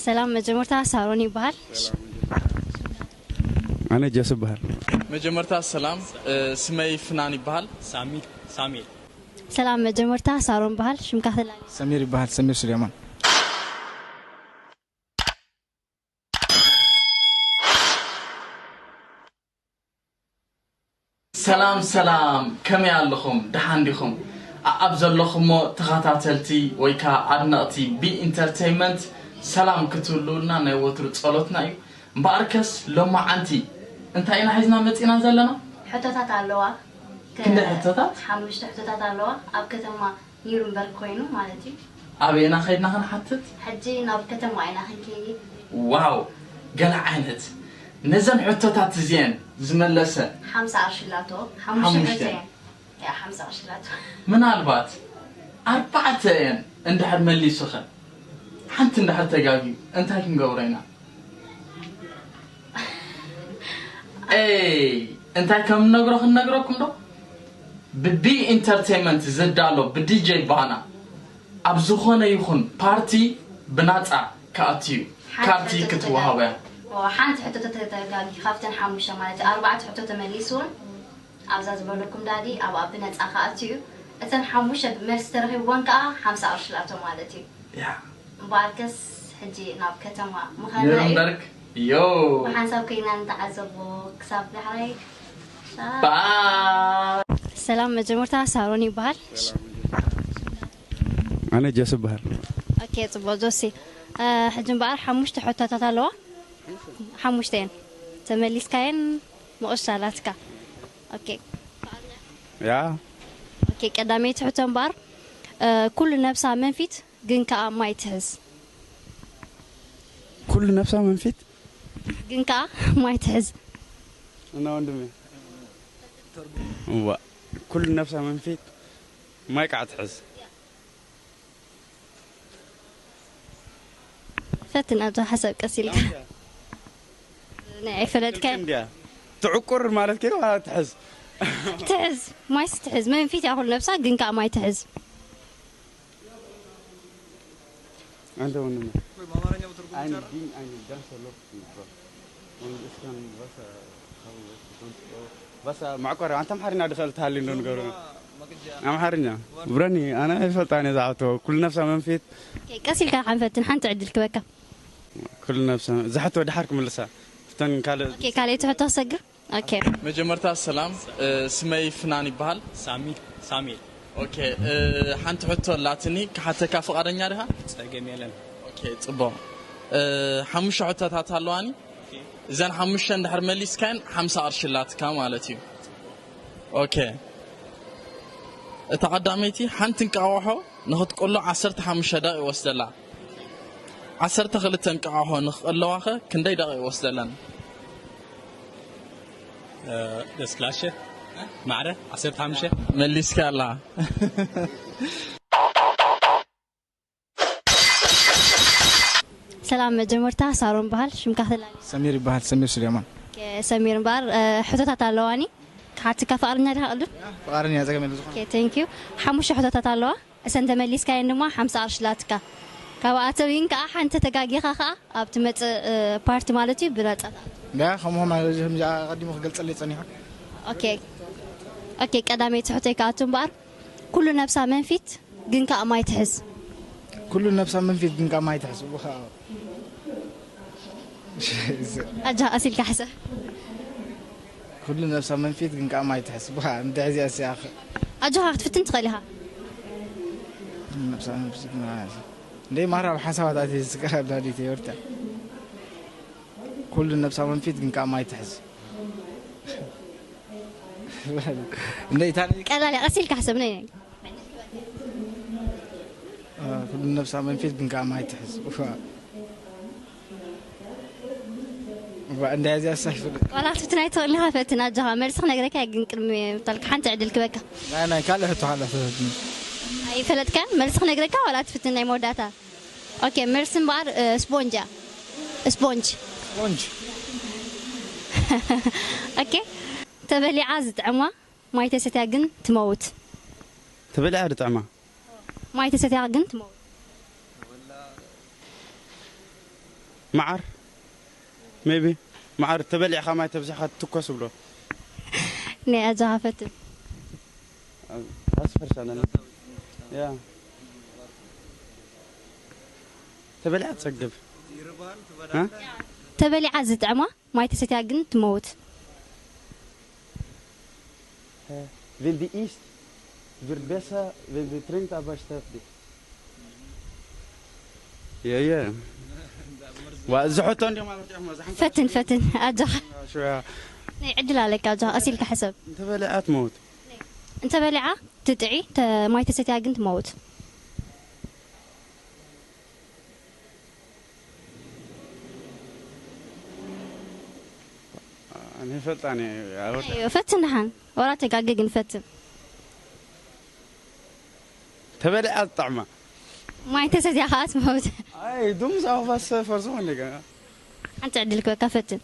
ሰላም፣ መጀመርታ ሳሮን ይበሃል። ኣነ ጀስ ይበሃል። መጀመርታ ሰላም፣ እ፣ ስመይ ፍናን ይበሃል። ሳሚ ሳሚ ሰላም፣ መጀመርታ ሳሮን በሃል። ሽምካ ክትላለ? ሰሚር ይበሃል። ሰሚር ሱሌማን። ሰላም ሰላም፣ ከመይ ኣለኹም? ደሓን ዲኹም? ኣኣብ ዘለኹሞ ተኸታተልቲ ወይ ከኣ ኣድነቕቲ ቢ ኢንተርተይመንት ሰላም ክትህልውልና ናይ ወትሩ ጸሎትና እዩ። እምበኣርከስ ሎማዓንቲ እንታይ ኢና ሒዝና መጺና ዘለና? ሕቶታት ኣለዋ። ክንደይ ሕቶታት? ሓሙሽተ ሕቶታት ኣለዋ። ኣብ ከተማ ኒውርንበርግ ኮይኑ ማለት እዩ። ኣበየና ከይድና ክንሓትት? ሕጂ ናብ ከተማ ኢና ክንከይድ። ዋው፣ ገለ ዓይነት! ነዘን ሕቶታት እዚኤን ዝመለሰ ሓምሳ ቅርሺ ኣላቶ። ሓሙሽተ ሓሙሽተ። ሕቶ እየን። ያ ሓምሳ ቅርሺ ኣላቶ። ምናልባት ኣርባዕተ እየን እንድሕር መሊሱኸ? ሓንቲ እንድሕር ተጋግዩ እንታይ ክንገብሮ ኢና? ኤይ እንታይ ከም ንነግሮ ክንነግረኩም ዶ? ብቢ ኢንተርቴይመንት ዝዳሎ ብዲጀይ ባና ኣብ ዝኾነ ይኹን ፓርቲ ብናፃ ክኣቱ እዩ። ካርድ ክትወሃቦ እያ። ሓንቲ ሕቶ ተተጋጊ ካብተን ሓሙሽተ ማለት እዩ። ኣርባዕተ ሕቶ ተመሊስውን ኣብዛ ዝበለኩም ዳዲ ኣብኣ ብነፃ ክኣቱ እዩ። እተን ሓሙሽተ መልሲ ተረኺብወን ከዓ ሓምሳ ቅርሺ ላቶ ማለት እዩ። ያ እምበኣርከስ ሕጂ ናብ ከተማ ምኻና እዩ። ኒውረምበርግ ዮ ብሓንሳብ ኮይና ንተዓዘቦ ክሳብ ዳሕራይ። ባይ ሰላም፣ መጀመርታ ሳሮን ይበሃል። ኣነ ጀስ ይበሃል። ኦኬ፣ ጽቡቕ ጆሲ። እ፣ ሕጂ እምበኣር ሓሙሽተ ሕቶታት ኣለዋ። ሓሙሽተ እየን። ተመሊስካየን ምቕሻ ኣላትካ። ኦኬ። ያ ኦኬ፣ ቀዳመይቲ ሕቶ እምበኣር፣ እ፣ ኩሉ ነብሳ መንፊት ግን ከኣ ማይ ትሕዝ። ኩሉ ነብሳ መንፊት ግን ከኣ ማይ ትሕዝ። እና ወንድሜ እዋ ኩሉ ነብሳ መንፊት ማይ ከዓ ትሕዝ። ፈትን ኣብዛ ሓሳብ ቀስ ኢልካ። ናይ ኣይፈለጥካዮ። እንድያ ትዕቁር ማለት ከይኑ ዋላ ትሕዝ። ትሕዝ፣ ማይስ ትሕዝ። መንፊት እያ ኩሉ ነብሳ ግን ከኣ ማይ ትሕዝ። አንተ ወንድሜ አይን ዲን አይን ዳንስ ሎክ Basta, ma'qora, anta amxarina dikhalta halli ndon garo. Amxarina. Brani, ana ይፈልጣ እኔ ዝሓቶ ኩሉ ነብሳ መንፊት። ኦኬ፣ ቀስ ኢልካ ሓንፈትን ሓንቲ ዕድል ክበካ። ኩሉ ነብሳ ዝሓቶ ድሓር ክምልሳ። ፍተን ካልእ ኦኬ፣ ካልኣይቲ ሕቶ ክሰግር። ኦኬ። መጀመርታ ሰላም፣ እ፣ ስመይ ፍናን ይበሃል። ሳሚ ሳሚ ኦኬ፣ እ፣ ሓንቲ ሕቶ ኣላትኒ ክሓተካ ፍቓደኛ ዲኻ? ጸገም የለን። ኦኬ፣ ጽቡቕ። እ፣ ሓሙሽተ ሕቶታት ኣለዋኒ። እዘን ሓሙሽተ እንድሕር መሊስካየን ሓምሳ ቅርሺ ኣላትካ ማለት እዩ። ኦኬ፣ እታ ቀዳመይቲ ሓንቲ እንቃቑሖ ንኽትቆሎ ዓሰርተ ሓሙሽተ ደቂቕ ይወስደላ። ዓሰርተ ክልተ እንቃቑሖ ንኽቐለዋኸ ክንደይ ደቂቕ ይወስደለን? ደስክላሸ ማዕረ ዓሰርተ ሓሙሽተ መሊስካ ኣላ። ሰላም፣ መጀመርታ ሳሮን በሃል። ሽምካ ክተላሊ? ሰሚር ይበሃል። ሰሚር ሱሌማን። ኦኬ፣ ሰሚር እምበኣር፣ እ፣ ሕቶታት ኣለዋኒ። ክሓትካ ፍቓደኛ ዲኻ ቅድም? ፍቓደኛ እያ፣ ጸገም የለን ዝኾነ። ኦኬ፣ ቴንክ ዩ። ሓሙሽተ ሕቶታት ኣለዋ። እሰን ተመሊስካየን ድማ ሓምሳ ቅርሺ ላትካ። ካብኣተን እውን ከኣ ሓንቲ ተጋጊኻ ከኣ ኣብ ትመጽእ፣ እ፣ ፓርቲ ማለት እዩ ብነጻ። ያ ከምኡ ማለት ከምዚ ኣቐዲሙ ክገልጸለይ ጸኒሑ። ኦኬ። ኦኬ፣ ቀዳመይቲ ሕቶይ ክኣቱ እምበኣር፣ ኩሉ ነብሳ መንፊት ግን ከኣ ማይ ትሕዝ። ኩሉ ነብሳ መንፊት ግን ከኣ ማይ ትሕዝ። ኣጃ ቀስ ኢልካ ሕሰብ። ኩሉ ነብሳ መንፊት ግን ከኣ ማይ ትሕዝ። እንታይ ሕዚ ኣስያኸ? ኣጆኻ ክትፍትን ትኽእል ኢኻ። ነብሳ መንፊት ግን ማይ ትሕዝ። እንደይ ማራ ብሓሳባት ኣትየ ዝስቀር ኣዳዲት የወርታ። ኩሉ ነብሳ መንፊት ግን ከኣ ማይ ትሕዝ። እንደይ ታኒ ቀላል እያ፣ ቀስ ኢልካ ሕሰብ። ነይ ነይ። ኩሉ ነብሳ መንፊት ግን ከኣ ማይ ትሕዝ። ዋ እንዳ እዚ ኣሳይ ፍል ዋላ ክትፍትን ኣይትኽእል ኢኻ። ፈትን ኣጆኻ። መልሲ ክነግረካ እየ ግን ቅድሚ ምፍታልካ ሓንቲ ዕድል ክበካ። ናይ ናይ ካልእ ሕቶ ሓላ ፈትን። ኣይፈለጥካን? መልሲ ክነግረካ ዋላ ትፍትን ናይ መወዳእታ? ኦኬ፣ መልሲ እምበኣር፣ እ፣ ስፖንጅ እያ። ስፖንጅ። ስፖንጅ። ኦኬ። ተበሊዓ ዝጥዕማ ማይ ተሰትያ ግን ትመውት። ተበሊዓ ዝጥዕማ ማይ ተሰትያ ግን ትመውት። መዓር፣ ሜቢ፣ መዓር ተበሊዕኻ ማይ ተብዚሕካ ትትኮስ ብሎ። ናይ ኣጃኻ ፈትን። ኣስፈርሳና። ያ። ተበሊዓ ትጸግብ። እ? ተበሊዓ ዝጥዕማ ማይ ተሰትያ ግን ትመውት። Wenn die isst, wird besser, wenn sie trinkt, aber stirbt die. Ja, ja. ዋ፣ እዚ ሕቶ እንዲኦም ኣበርቲዖሞ፣ ዝሓንሳብ ፈትን ፈትን ኣጃኻ ሽያ። ናይ ዕድል ኣለካ ኣጃኻ ቀሲልካ ሕሰብ። እንተበሊዓ ትመውት። እንተበሊዓ ትጥዒ ተ- ማይ ተሰትያ ግን ትመውት። ኣነ ይፈልጣ እኔ ኣወጣ። ኣዮ ፈትን ደሓን ወራ ተጋገ ግን ፈትን። ተበሊዓ ዝጣዕማ። ማይ ተሰትያ ከዓስ መውት። ኣይ ዱም ሳፋስ ፈርሶ እንደገና። ሓንቲ ዕድል ክበካ ፈትን።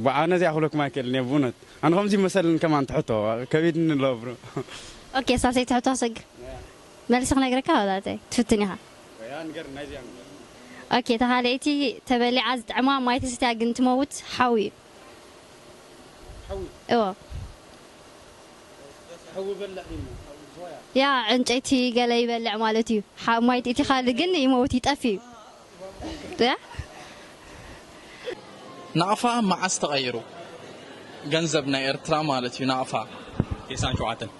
በዓነ እዚኣ ክብለኩም ኣይክእልን እየ ብእውነት። ኣነ ከምዚ መሰልን ከማን ትሕቶ ከቢድኒ ኣሎ ብሮ። ኦኬ ሳልሰይቲ ሕቶ ሰግ መልሲ ክነግረካ ወላተይ ትፍትን ኢኻ። ያ ንገር ናይዚኣ ንገር። ኦኬ ተኻልአይቲ ተበሊዓ ዝጥዕማ ማይ ተሰትያ ግን ትመውት ሓዊ እዩ። ሓዊ እዎ ሓዊ በላዕ እዩ። ሓዊ ሶያ። ያ ዕንጨይቲ ገለ ይበልዕ ማለት እዩ። ሓ- ማይ ትእቲ ካልእ ግን ይመውት ይጠፍ እዩ። ያ ናቕፋ መዓስ ተቐይሩ? ገንዘብ ናይ ኤርትራ ማለት እዩ ናቕፋ። ቴሳን ሸውዓተን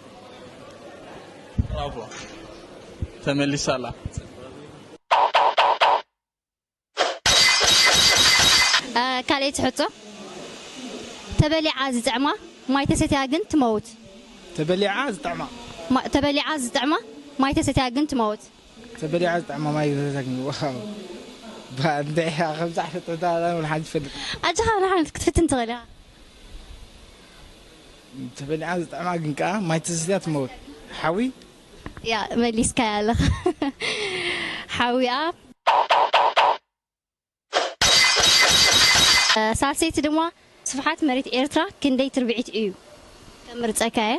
ብራቮ ተመሊሳላ። ካልኣይቲ ሕቶ ተበሊዓ ዝጥዕማ ማይ ተሰትያ ግን ትመውት። ተበሊዓ ዝጥዕማ ማ- ተበሊዓ ዝጥዕማ ማይ ተሰትያ ግን ትመውት። ተበሊዓ ዝጥዕማ ማይ ተሰትያ ግን ዋው። እንታይ ከምዛ ሕቶ ወላ ሓንቲ ትፈልጥ? ኣጃኻ ንሓንቲ ክትፍትን ትኽእል ኢኻ። ተበሊዓ ዝጥዕማ ግን ከዓ ማይ ተሰትያ ትመውት። ሓዊ ያ መሊስካያ ኣለኻ። ሓዊኣ ሳልሰይቲ ድማ ስፍሓት መሬት ኤርትራ ክንደይ ትርብዒት እዩ? ከምርፀካ እየ።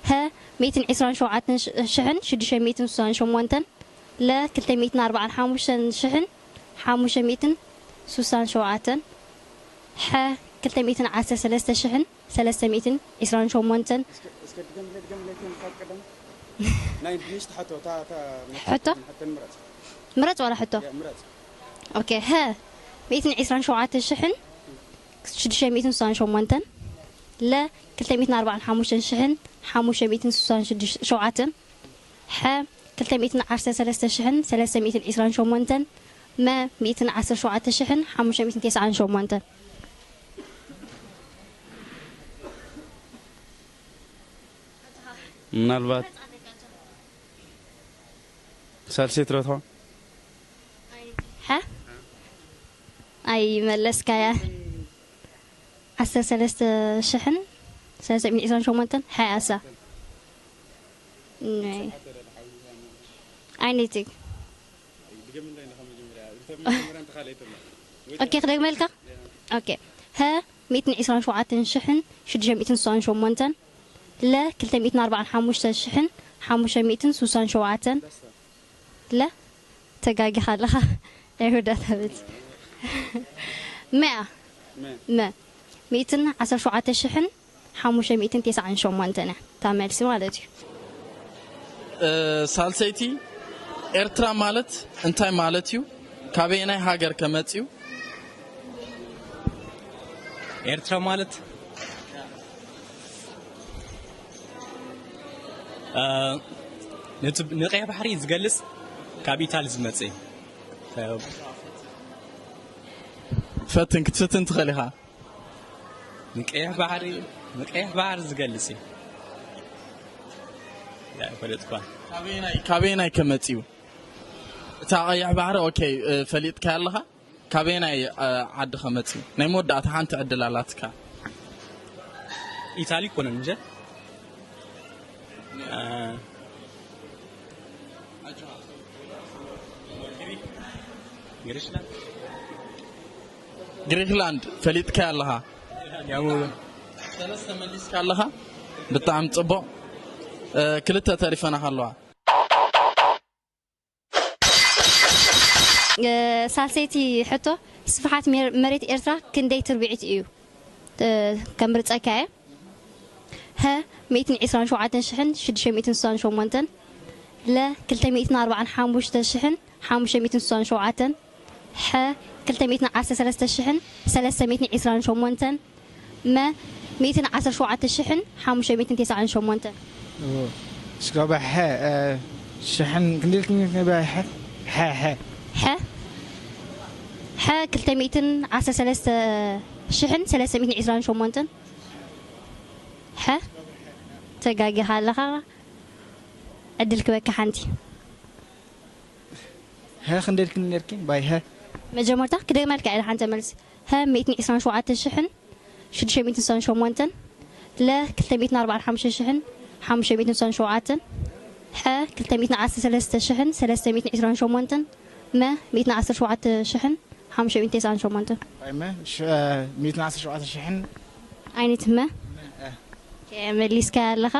ሀ ሚእትን ዕስራን ሸውዓተን ሽሕን ሽዱሽተ ሚእትን ስሳን ሸሞንተን፣ ለ ክልተ ሚእትን ኣርባዓን ሓሙሽተን ሽሕን ሓሙሽተ ሚእትን ስሳን ሸውዓተን፣ ሐ ክልተ ሚእትን ዓሰርተ ሰለስተ ሽሕን ሰለስተ ሚእትን ዕስራን ሸሞንተን። እስከ ድገምለይ ድገምለይ ከም ካብ ቀደም ናይ ድንሽ ትሓቶ እታ እታ ሕቶ? ሕቶ ምረጽ። ምረጽ ዋላ ሕቶ። ያ ምረጽ። ኦኬ ሀ ሚእትን ዕስራን ሸውዓተ ሽሕን ሽዱሽተ ሚእትን ስሳን ሸሞንተን፣ ለ ክልተ ሚእትን ኣርባዓን ሓሙሽተን ሽሕን ሓሙሽተ ሚእትን ስሳን ሸውዓተን፣ ሐ ክልተ ሚእትን ዓሰርተ ሰለስተ ሽሕን ሰለስተ ሚእትን ዕስራን ሸሞንተን፣ መ ሚእትን ዓሰርተ ሸውዓተ ሽሕን ሓሙሽተ ሚእትን ተስዓን ሸሞንተን። ምናልባት ሳልሴት ዶ ትኾን? ሐ ኣይመለስካያ። ዓሰርተ ሰለስተ ሽሕን ሰለስተ ሚእትን ዕስራን ሸሞንተን ሓያሳ። ኣይነይትግ ኦኬ ክደግመልካ። ኦኬ ሀ ሚእትን ዕስራን ሸውዓተን ሽሕን ሽዱሽተ ሚእትን ስሳን ሸሞንተን፣ ለ ክልተ ሚእትን ኣርባዓን ሓሙሽተ ሽሕን ሓሙሽተ ሚእትን ስሳን ሸውዓተን፣ ለ ተጋጊኻ ኣለኻ። ኣይሁዳ ተብት መኣ መ ሚእትን ዓሰርተ ሸውዓተ ሽሕን ሓሙሽተ ሚእትን ተስዓን ሸሞንተን እያ እታ መልሲ ማለት እዩ። ሳልሰይቲ ኤርትራ ማለት እንታይ ማለት እዩ? ካበየናይ ሃገር ከመጽዩ? ኤርትራ ማለት እ፣ ነቲ ንቀይሕ ባሕሪ ዝገልጽ ካብ ኢታሊ ዝመጽእ እዩ። ፈትን ክትፍትን ትኽእል ኢኻ። ንቀይሕ ባሕሪ ንቀይሕ ባሕሪ ዝገልጽ እዩ። ያ ይፈለጥኳ ካበየናይ ካበየናይ ከመጽዩ? እታ ቀይሕ ባሕሪ ኦኬ፣ እ፣ ፈሊጥካ ኣለኻ? ካበየናይ እ፣ ዓዲ ከመጽዩ? ናይ መወዳእታ ሓንቲ ዕድል ኣላትካ። ኢታሊ ኮነን እንጂ እ፣ ግሪስላንድ ግሪክላንድ ፈሊጥካ ኣለኻ። ያሙሉ ሰለስተ መሊስካ ኣለኻ። ብጣዕሚ ጽቡቕ። እ፣ ክልተ ተሪፈናኻ ኣለዋ። እ፣ ሳልሰይቲ ሕቶ፣ ስፍሓት ሜር-፣ መሬት ኤርትራ ክንደይ ትርብዒት እዩ? እ፣ ከምርጸካ እየ። ሀ፣ ሚእትን ዕስራን ሸውዓተን ሽሕን ሽዱሽተ ሚእትን ስሳን ሸሞንተን፣ ለ፣ ክልተ ሚእትን ኣርባዓን ሓሙሽተ ሽሕን ሓሙሽተ ሚእትን ስሳን ሸውዓተን፣ ሐ፣ ክልተ ሚእትን ዓሰርተ ሰለስተ ሽሕን ሰለስተ ሚእትን ዕስራን ሸሞንተን፣ መ፣ ሚእትን ዓሰርተ ሸውዓተ ሽሕን ሓሙሽተ ሚእትን ተስዓን ሸሞንተን። ኦ፣ እስከ ባይ ሐ፣ እ፣ ሽሕን ክንደይ ኢልክኒ? ባይ ሐ፣ ሐ፣ ሐ። ሐ፣ ሐ፣ ክልተ ሚእትን ዓሰርተ ሰለስተ ሽሕን ሰለስተ ሚእትን ዕስራን ሸሞንተን። ሐ፣ ተጋጊኻ ኣለኻ። ዕድል ክበካ ሓንቲ። ሀ፣ ክንደይ ኢልክኒ ነርኪ? ባይ ሀ። መጀመርታ ክደግመልካ ኢለ ሓንቲ መልሲ። ሀ፣ ሚእትን ዕስራን ሸውዓተ ሽሕን ሽዱሽተ ሚእትን ስሳን ሸሞንተን፣ ለ፣ ክልተ ሚእትን ኣርባዓን ሓሙሽተ ሽሕን ሓሙሽተ ሚእትን ስሳን ሸውዓተን፣ ሐ፣ ክልተ ሚእትን ዓሰርተ ሰለስተ ሽሕን ሰለስተ ሚእትን ዕስራን ሸሞንተን፣ መ፣ ሚእትን ዓሰርተ ሸውዓተ ሽሕን ሓሙሽተ ሚእትን ተስዓን ሸሞንተን። ባይ መ፣ ሽ-፣ እ፣ ሚእትን ዓሰርተ ሸውዓተ ሽሕን። ዓይነት መ? መ፣ እ። ኦኬ፣ መሊስካ ኣለኻ።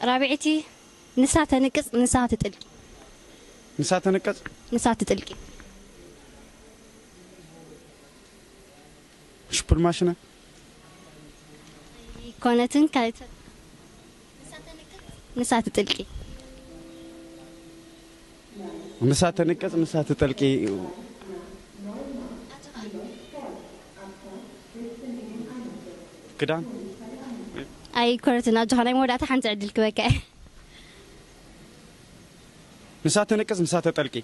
ራብዐይቲ፣ ንሳ ተንቅጽ፣ ንሳ ትጥልቂ። ንሳ ተንቅጽ? ንሳ ትጥልቂ። ሽፑል ማሽነ? ኣይኮነትን፣ ካልእ፣ ንሳ ትጥልቂ። ንሳ ተንቅጽ፣ ንሳ ትጠልቂ። ክዳን? ኣይኮነትን፣ ኣጆኻ፣ ናይ መወዳእታ ሓንቲ ዕድል ክበካ እየ። ንሳ ተንቅጽ፣ ንሳ ተጠልቂ።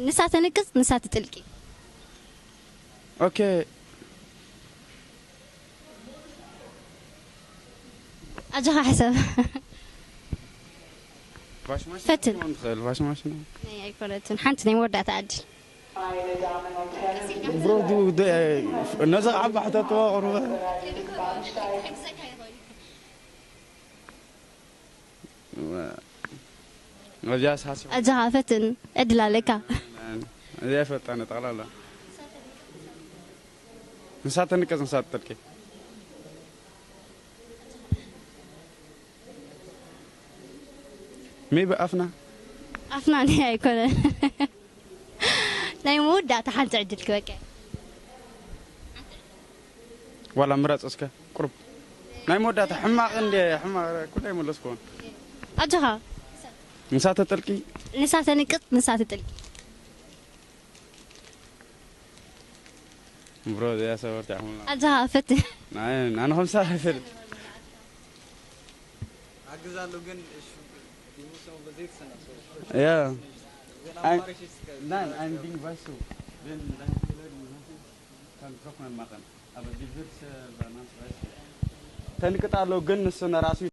ንሳ ተንቅጽ፣ ንሳ ትጥልቂ። ኦኬ። ኣጆኻ ሕሰብ። ፋሽን ማሽን ፈትን። ክትከውን ትኽእል፣ ፋሽን ማሽን። ናይ ኣይኮነትን። ሓንቲ ናይ መወዳእታ ዕድል። ብሮ፣ ዱ-፣ ዱ-፣ ነዚ ከዓ ባሕተትዎ ቁርበ። እዚኣ ሳሲ ኣጆኻ ፈትን። ዕድል ኣለካ። እዚኣ ይፈልጣ ጠቕላላ። ንሳ ተንቅጽ፣ ንሳ ትጠልቂ። ሜቢ ኣፍና። ኣፍና ናይ ኣይኮነ። ናይ መወዳእታ ሓንቲ ዕድል ክበቀ። ዋላ ምረጽ እስከ ቁሩብ። ናይ መወዳእታ ሕማቕ እንደ ሕማቕ ኩሉ ኣይመለስኩዎን። ኣጆኻ። ንሳ ተጠልቂ። ንሳ ተንቅጽ፣ ንሳ ትጥልቂ። ብሮ፣ እዚኣ ሰበርቲ ኣሕሙና። ኣጆኻ ፈትን። ናይ፣ ኣነ ከምሳ ኣይፈልጥ። ኣግዛሉ ግን እሺ፣ ዲሙሶ በዘይት ሰነሱ። ያ። ግን I'm, ኣማሪሽ እስከ nein, I'm being vice so. Then, then, can drop my mother. Aber die wird, äh, bei meinem Preis. ተንቅጥ ኣሎ ግን ንሱ ንራሱ